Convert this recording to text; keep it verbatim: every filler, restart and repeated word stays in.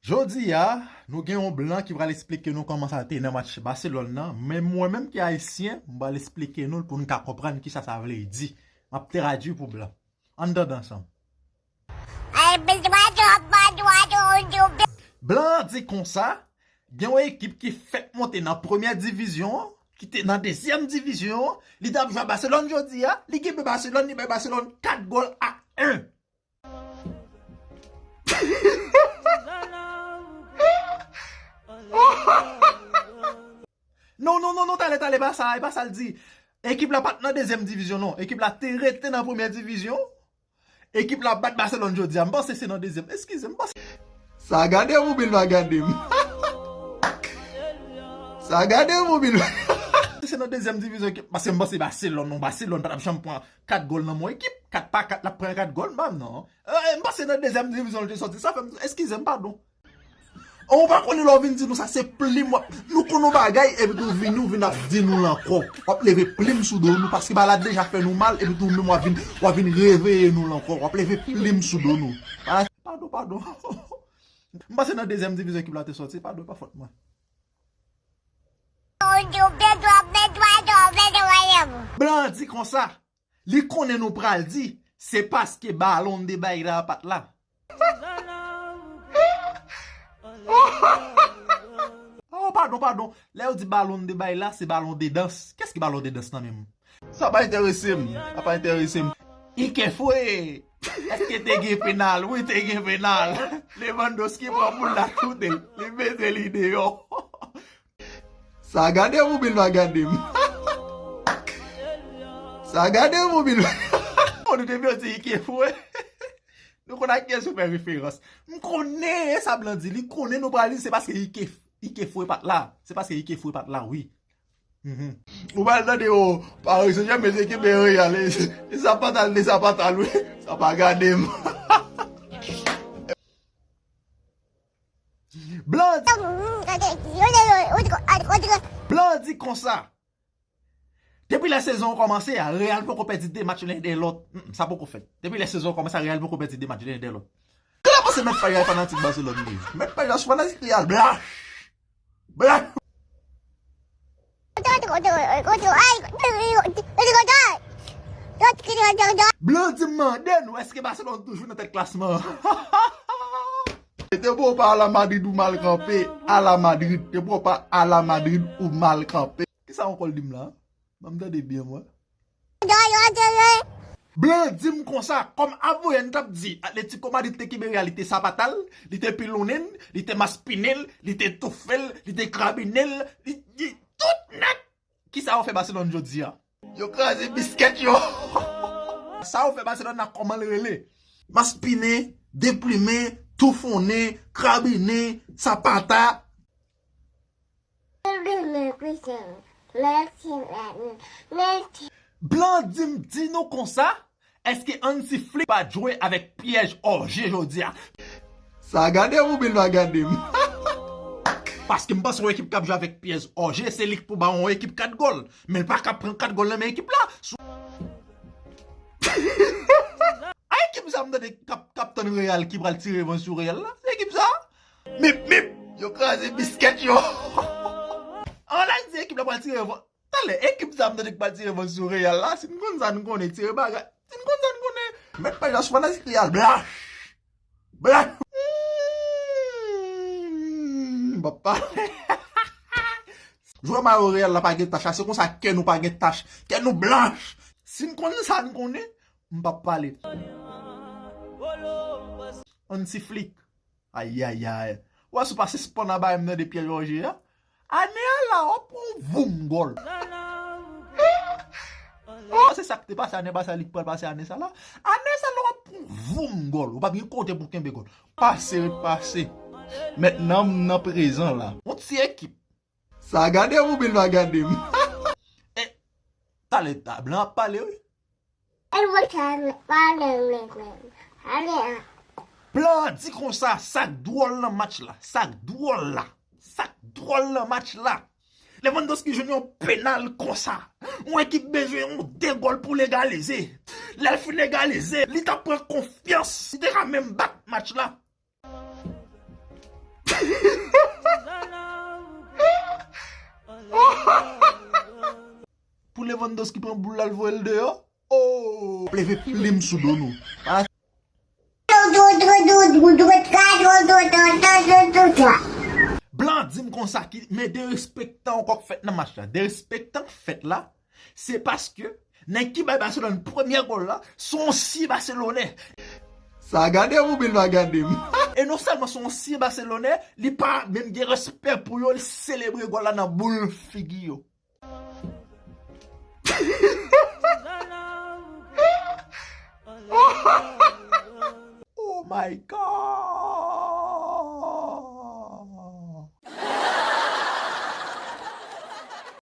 Jodi a, nou gen yon blan ki pral esplike nou kòman sa te nan match Barcelone nan, men mwen menm ki ayisyen, m pral esplike nou l pou n ka konprann kisa sa vle di. M ap tradui pou blan. Ann tande ansanm. Blan an di konsa, gen yon ekip ki fèk monte nan premyè divizyon an, ki te nan dezyèm divizyon an, li t ap jwe a Barcelone jodi a, li kenbe Barcelone, li bay Barcelone kat gòl a en. Non, non, non, non, talè, talè, pa sa, e pa sa l di. Ekip la pa t nan dezyèm divizyon, non. Ekip la te rete nan premyè divizyon. Ekip la bat Barcelone jodi a. M panse se nan dezyèm. Eskize m, m panse. Sa gade m oubyen l pa gade m? Sa gade m oubyen l pa? Se nan dezyèm divizyon ekip. Paske m panse Barcelone, non, Barcelone pa t ap janm pran kat gòl nan men yon ekip. Kat pa kat, l ap pran kat gòl, m pa non. Eh, m panse nan dezyèm divizyon l te sòti. Sa fè m, eskize m, padon. Ou pa konnen lè w vin di nou sa, se plim w ap. Nou konn yon bagay, epi tou vini, ou vin ap di nou l ankò. W ap leve plim sou do nou, paske bagay la deja fè nou mal, epi tou menm w ap vin, w ap vin reveye nou l ankò. W ap leve plim sou do nou. Bagay la, padon, padon. M panse nan dezyèm divizyon ekip la te sòti, padon, pa fòt mwen. Blan di konsa, li konnen nou pral di, se paske Ballon de Baila pa t la. Oh, padon, padon. Lè yo di Ballon de Baila, se balon de dans. Kiyès ki balon de dans nan menm? Sa pa enterese m. Sa pa enterese m. Ike fwe! Èske te gen penal? Wi, te gen penal. Lewandowski pran boul la, choute l. Li mete li deyò. Sa gade m oubyen l pa gade m? Sa gade m oubyen l pa... Bon, nou te byen di Ike fwe. Nou konn ak kiyès yo fè referans. M konnen sa Blan di, li konnen nou pral di se paske Ike, Ike fwe pa t la. Se paske Ike fwe pa t la, wi. Mhm. Ou pral tande, o, Paris Saint-Germain, se kenbe Real, e, e Zapata, e Zapata, wi. Sa pa gade m. Blan di, Blan di konsa. Depi lè sezon an kòmanse a, Real poko pèdi de match len dèyè lòt. Mm, sa poko fèt. Depi lè sezon an kòmanse a, Real poko pèdi de match len dèyè lòt. Kè la panse Mèt Paj la e fanatik Barcelone li ye. Mèt Paj la se fanatik Real. Blan! Blan! Blan di m mande nou, èske Barcelone toujou nan tèt klasman an? Te pou w pa Ala Madrid ou mal kanpe, Ala Madrid. Te pou w pa Ala Madrid ou mal kanpe. Kisa ankò l di m la? Ban m tande byen, mwen. Blan di m konsa, kòm avoyen t ap di, Atletico Madrid te kenbe Real, li te sapata l, li te pilonnen l, li te maspinen l, li te toufe l, li te krabinen l, li, li tout nèt. Kisa yo fè Barcelone jodi a? Yo kraze biskèt yo. Sa yo fè Barcelone la, kòman l rele? Maspinen, deplimen, toufonnen, krabinen, sapata. Blan di m di nou konsa, èske Hansi Flick pa t jwe avèk pyèj Òje jodi a? Sa gade m oubyen l pa gade m? Paske m panse yon ekip k ap jwe avèk pyèj Òje, se li k pou ba yon ekip kat gòl. Men l pa ka pran kat gòl nan men ekip la. Sou A ekip sa m tande k ap, k ap tann Real ki pral tire revanj sou Real la? Se ekip sa? Mip, mip! Yo kraze biskèt yo! An la di ekip la pral tire revanj. Talè, ekip sa m tande k pral tire revanj sou Real la, si n konn sa n konnen, tire bagay. Si n konn sa n konnen. Mèt Paj la sou fanatik Real, blan! Blan! Hmm, m p ap pale. Jwè mayo Real la pa gen tach la, se konsa kè nou pa gen tach, kè nou blanch. Si n konn sa n konnen, m p ap pale. Hansi Flick. Ayayay. Ou wè si w pa sispann ap bay m nan de pyèj Òje a? Ane a la, w ap pran voum gòl. Se sa k te pase ane pase a, li k pral pase ane sa la. Ane sa la, w ap pran voum gòl. Ou p ap gen kote pou kenbe gòl. Pase, ret pase. Mentnan, m nan prezan la. Yon ti ekip. Sa gade m oubyen l pa gade m? E, talè, ta, blan ap pale, wi. Blan di konsa, sa k dwòl nan match la, sa k dwòl la, sa k dwòl nan match la. Lewandowski jwenn yon penal konsa. Yon ekip bezwen yon de gòl pou l egalize. Lè l fin egalize, li t ap pran konfyans. Li te ka menm bat match la. Lewandowski pran boul la, l voye l deyò. Oh, leve plim sou do nou. Blan di m konsa ki, men derespektan ankò k fèt nan match la. Derespektan k fèt la, se paske nèg ki bay Barcelone premyè gòl la, se yon sye Baselonè. Sa gade m oubyen l pa gade m? E non sèlman se yon sye Baselonè, li pa menm gen respè pou yo, li selebre gòl la nan boul figi yo. Oh my God.